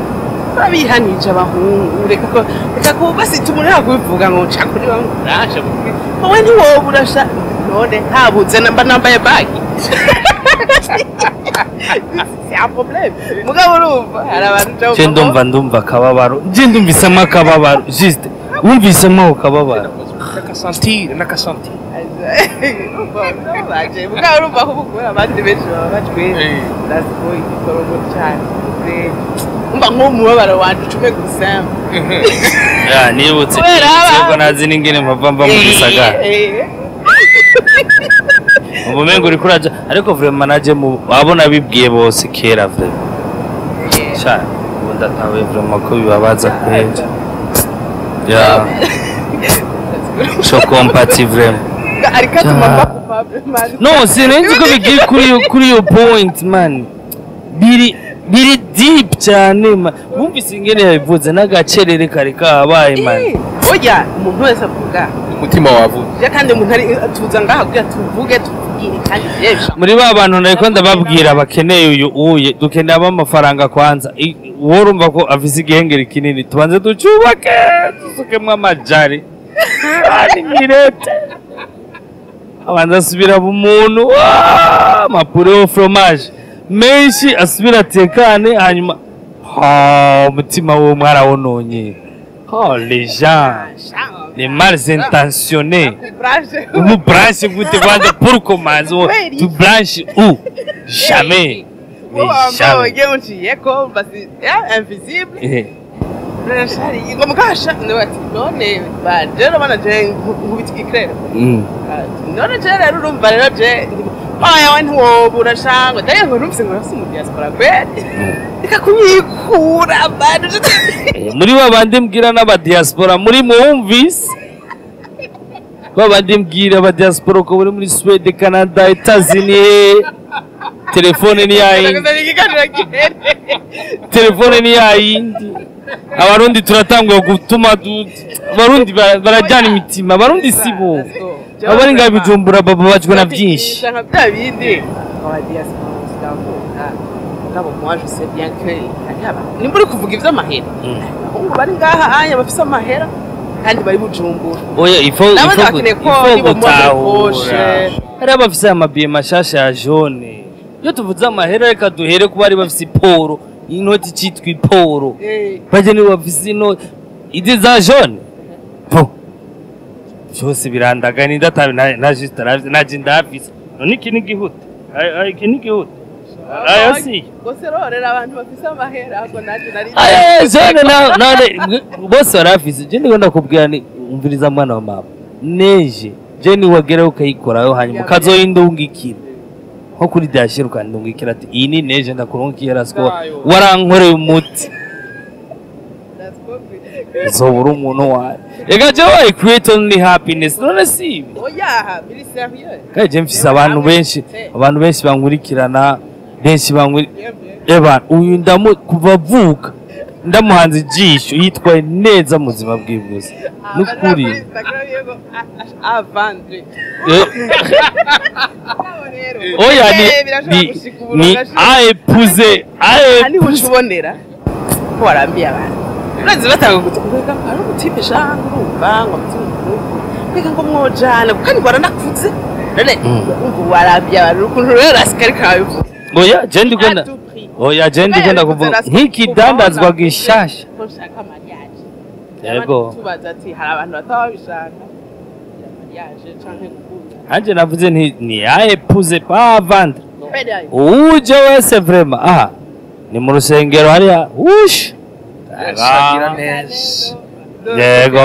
babihanije abahungu, reka ko basita umuntu yakubivuga ngo nca kuri bamwe urasha, wowe ntiwoba urasha none ntabuze namba nambaye bagi, c'est un problème. Mugabo urumva hari abantu Je ndumva akababaro, je ndumvisemo akababaro, juste wumvisemo ako kababaro. N'akasantire n'akasantire. Baje mugabo urumva ko kubera abandi benshi baba bajwe ndazi ko igikorogo cyane, umva nk'umubabaro wanje ucume gusemba. Ya nibutse Kubera nibutse ko nazi n'ingene mpava mva mu gisagara, ubumengo uriko uraja, ariko vraiment naje mu abo nabibwiye bose kera, vraiment sha ubu ndatahuye vraiment ko bibabaza kweli. Ya je compatis vraiment. Ariko atuma mba coupable, man. No, sinzi ko bigiye kuri iyo point, man, biri deep cyane, man. Wumvise ingene yabivuze n'agacerere kari kabaye, man. Oya, umuntu wese avuga Umutima wavuze. Je kandi umuntu ari tuza ngaha kugira tuvuge, tuvugire kandi byinshi. Muri ba bantu nariko ndababwira bakeneye uyu uye dukeneye ab'amafaranga kwanza. Wowe urumva ko afise igihengeri kinini, tubanze tucubake, dusukemwo amajari kandi mirete, abanza asubira mu muntu amapure fromage menshi, asubira atekane, hanyuma ha umutima we mwarawononye. Oh, les gens, les mal intentionnés. Umu branche gute kwanza pour commencer? Tu branches où? Jamais. Mais jamais. Wagiye unciyeko basi invisible. Ngo mukasha niwe ati none ba rero bana je nkubita igikrere. None je rero urumva rero je oya we ntiwobura shangwe ndaye ngo numvise ngo urafise mu diaspora kweli, reka kunyikura bana. Muri ba bandi mbwira n'abadiaspora muri mwumvise, ba bandi mbwira abadiaspora ko buri muri Swede, Canada, Etats-Unis, telefone ni yayindi, telefone ni yayindi. Abarundi turatanguye gutuma abarundi barajyana imitima, abarundi si bo abari ngaho Bujumbura bababajwe na byinshi. Nka bya bindi aba diaspora ndavuga, mugabo moi je sais bien que hari abantu nimba uri kuvuga ivy'amahera, abahungu bari ngaha anya bafise amahera kandi bari Bujumbura. Oya, ifo Nabo ifo bakeneye ko ifo nibo muba muri gutahura poche. Hari abafise amabiye mashasha ya jaune. Iyo tuvuze amahera, reka duhere kuba bari bafise iporo, inoti citwa iporo. Baje nibo bafise inoti izi za jaune bo byose birandaga ni ndatabi na juste naje ndafise none iki ni gihuta. Ay, iki ni gihuta, ayo si. Gose rorera abantu bafise amahera ahubwo naje nari Aye, jaune na none bose barafise. Je ndiko ndakubwira ni umviriza mwana wa mama neje je ni wageraho ukayikorayo, hanyuma ukazoyindungikira nko kuri dashira, ukandungikira ati iyi ni neje ndakurungiye rasiko warankoreye umuti, uzobura umuntu wawe. Reka jewe I create only happiness, none si ibi? Oya, biri sérieux. Kandi je mfise abantu benshi, abantu benshi bankurikirana, benshi bankuri eba uyu ndamu kuva avuka ndamuhanze ijisho, yitwaye neza mu buzima bwiwe bwose nukuri. Avandre. Oya, ni à épouser, à Niho épouser. Ucubonera ko warambiye abantu, urazi batanga mbega ari umutipe shanga urumva ngo mbega ngo mwojana kandi ngo waranakuze none umva warambiye abantu ukuntu rero rasikari kabivuga. Oya, je ndiko À tout prix. Oya, je ndiko ndakuvuga nk'ikidandazwa gishasha. Ko nshaka mariage. Yego. Tubaza ati hari abantu bataba babishaka mariage canke gukunda. Anje navuze nti ni à épouser, pas à vendre. Uje wese vraiment, aha ni mu rusengero hariya ush. Shagira neza. Yego,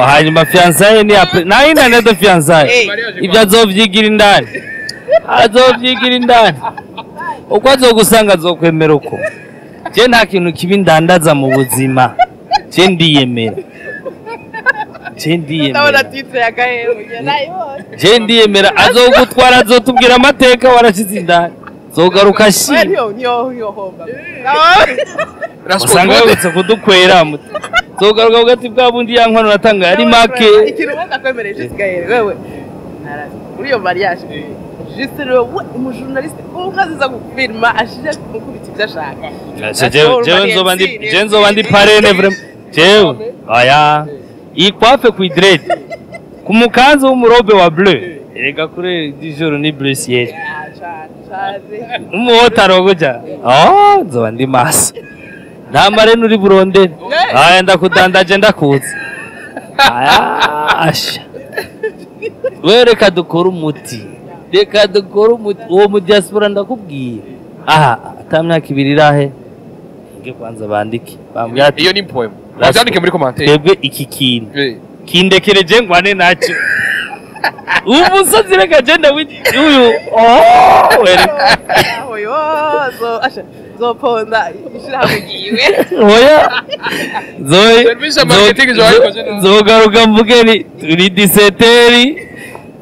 hanyuma fiançailles ni après nayo inane de fiançailles. Ibyo azovyigira indani, azovyigira indani, uko azogusanga azokwemera uko. Je nta kintu kibi ndandaza mu buzima, je ndiyemera, je Ndabona ndiyemera. titre ya Gael nayibonye. Je ndiyemera, azogutwara azotubwira amateka warashize indani, zogaruka Oya, ashima. Niyo homba. Usanga yabutse kudukwera, zogaruka avuga ati bwa bundi ya nkono natanga yari make. Ikintu wenda kwemerera juste Gael, wewe muri iyo mariage, juste rero we umujournaliste umwe aziza gufilma ashije gukubita ibyo ashaka. Jewe nzoba ndi parrain vraiment, jewe oya iyi coiffe ku dread, ku mukanzu w'umurobe wa bleu, erega kuri du ni bleu ciel. Ah, cane cane. Umuwotarogoja, oh, nzoba ndi maso, nta marene uri burondere, aya ndakudandaje, ndakuzi, aya asha we, reka dukore umuti, reka dukore umuti uwo mu diaspora. Ndakubwiye aha ata myaka 2 irahe, nge kwanza bandike bambwira ati Iyo ni poem, babyandike muri commentaire. Twebwe iki kintu kindekereje ngwane nacyo umusozi, reka genda uyu, oh, wereka. Aho yo zo asha zoponda ishirahamwe ryiwe. Oya, zoe. Service marketing zoyikoze nabi. Zogaruka mvuge ni turi diseteri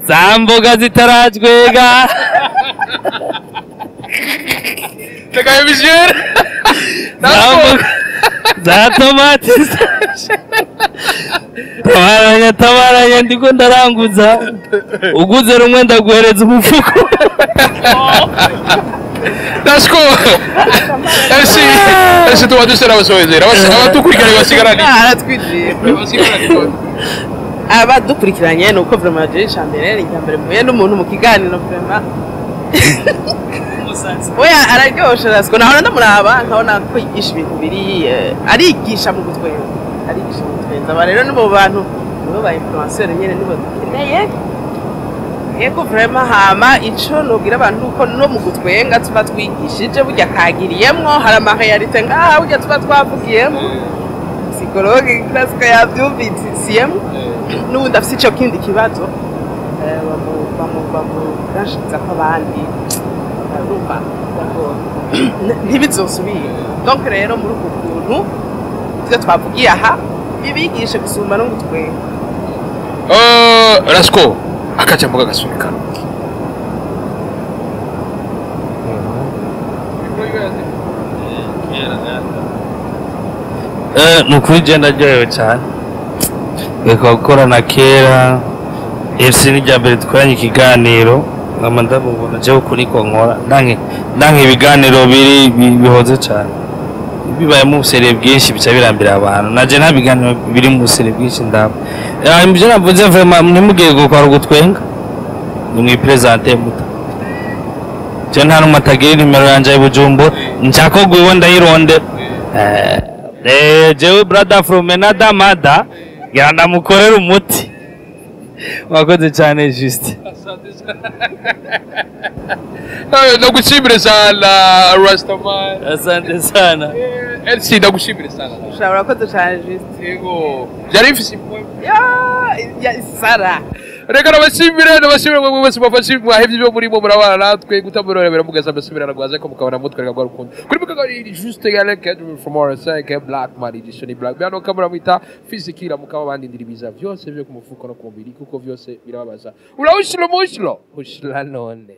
za mboga zitarajwega. Reka visuel. Za mboga za tomati, tabaranya tabaranya, ndiko ndaranguza, uguze rumwe ndaguhereza umufuko. Dasco. Ese ese tuba dusera abasozera abatukurikiranye basigarane. Aratwinjiye. Abadukurikiranye ni uko vraiment jewe icambere ni icambere mpuye n'umuntu mu kiganiro, vraiment oya araryoshe Rasco, nahora ndamuraba nkabona ko yigisha ibintu biri arigisha mu gutwenza, arigisha mu gutwenza. Aba rero nibo bantu, nibo ba influenceur nyene nibo dukeneye. Yego, vraiment. Hama ico nobwira abantu nuko no mu gutwenga tuba twigishije, burya kagiriyemwo hari ama réalité ngaha, burya tuba twavugiyemo, psychologue Rasco yavyumvisiyemo, n'ubundi afise ico kindi kibazo bamu ko abandi barumva ntibizosubire. Donc rero muri uku kuntu ivyo twavugiye aha bibigishe gusumba no gutwenga. Rasco, akajambo kagasunika. Ni ukuri je ndaryohewe cyane, reka gukorana kera FC ni irya mbere dukoranye ikiganiro, nkama ndamubona jewe ukuri ko nkora ndanke ibiganiro biri bihoze cyane, bibayemo ubusere bwinshi bica birambira abantu. Naje nta biganiro biri mu busere bwinshi ndaba. Ibyo navuze vraiment, ntimugiye gukora ugutwenga, nimwipresente muta, je nta n'umwe atagira nimero yanje ya Bujumbura, nshaka guiwe ndayirondera. Jewe brother from another mother, ngira ndamukorera umuti. Wakoze cyane, Juste. Ndagushimire sana, Rastaman. Asante sana. LC, ndagushimire sana. Ushobora urakoze cyane, Juste. Yego, byari bifise impuhwe. Ya sara. Reka nabashimire, nabashimire mwe mwese mwafashe, mwahevye ibyo murimo murabana natwe gutamurora mugeza mbasubira rwaza ko mukabona mutwereka rwa rukundo kuri mukaga. Juste Galek from RSA Black Man edition Black Bano kamera mwita fizikira, mukaba bandindira ibiza byose byo ku mufuko no ku mubiri, kuko byose birababaza. Urawushilo mushilo ushila none.